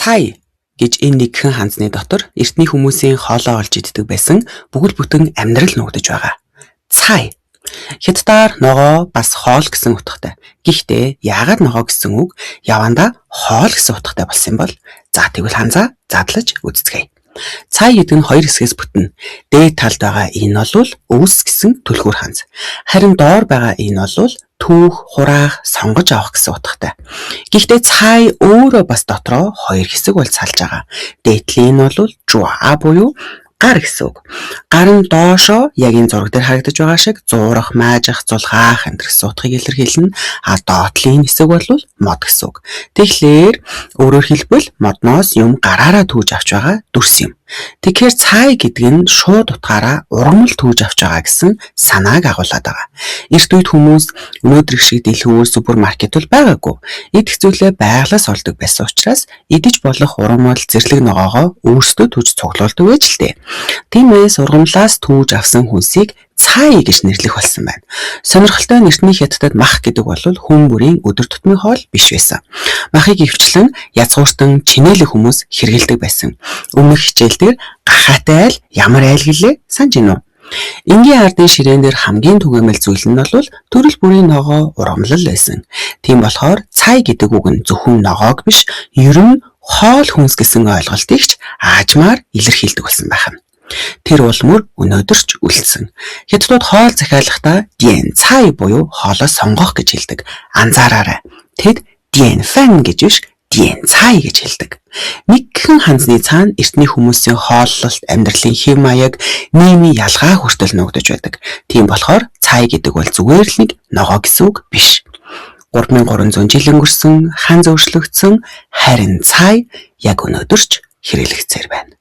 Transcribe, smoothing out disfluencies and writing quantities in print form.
Цай гэж энэ нэгхэн ханзны дотор эртний хүмүүсийн хоолоо олж иддэг байсан бүхэл бүтэн амьдрал нуугдаж байгаа. Цай. Хятадаар ногоо бас хоол гэсэн утгатай. Гэхдээ яагаад ногоо гэсэн үг явандаа хоол гэсэн утгатай болсон юм бол? За, тэгвэл ханзаа задлаж үзцгээе. Цай гэдэг нь хоёр хэсгээс бүтнэ. Дээд талд байгаа энэ бол өвс гэсэн түлхүүр ханз. Харин доор байгаа энэ бол түүх, хураах, сонгож авах гэсэн утгатай. Гэхдээ цай өөрөө бас дотроо хоёр хэсэг бол салж байгаа. Дээд талын нь бол жуа буюу гар гэсэн үг. Гар нь доошоо яг энэ зураг дээр харагдаж байгаа шиг зуурах, маажих, зулгаах энэ гэсэн утгыг илэрхийлнэ. А доод талын хэсэг бол мод гэсэн үг. Тэгэхээр өөрөөр хэлбэл модноос юм гараараа түүж авч байгаа дүрс юм. Тэгэхээр цай гэдэг нь шууд утгаараа ургамал түүж авч байгаа гэсэн санааг агуулад байгаа. Эрт үед хүмүүс өнөөдрөх шиг дэлгүүр, супермаркет бол байгаагүй. Идэх зүйлээ байгалиас олдог байсан учраас идэж болох ургамал, зэрлэг ногоогоо өөрсдөө түүж цуглуулдаг байж л дээ. Тиймээс ургамлаас түүж авсан хүнсийг цай гэж нэрлэх болсон байна. Сонирхолтой нь эртний Хятадад мах гэдэг бол хүн бүрийн өдөр тутмын хоол биш байсан. Махыг ихэвчлэн язгууртан чинээлэг хүмүүс хэрэглэдэг байсан. Өмнөх хичээл дээр гахаатай айл ямар айл гэлээ санаж байна уу? Энгийн ардын ширээн дээр хамгийн түгээмэл зүйл нь бол төрөл бүрийн ногоо ургамлал байсан. Тийм болохоор цай гэдэг үг нь зөвхөн ногоог биш, ер нь хоол хүнс гэсэн ойлголтыг ч аажмаар илэрхийлдэг болсон байх нь. Тэр улмөр өнөөдөр ч үлдсэн. Хятадууд хоол захиалахдаа "点菜" буюу хоолоо сонгох гэж хэлдэг. Анзаараарай. Тэд "点饭" гэж биш, "点菜" гэж хэлдэг. Нэгхэн ханзны цаана эртний хүмүүсийн хооллолт, амьдралын хэв маяг, нийгмийн ялгаа хүртэл нуугдаж байдаг. Тийм болохоор цай гэдэг бол зүгээр л нэг ногоо гэсэн үг биш. 3300 жил өнгөрсөн, ханз өөрчлөгдсөн, харин цай яг өнөөдөр ч хэрэглэгдсээр байна.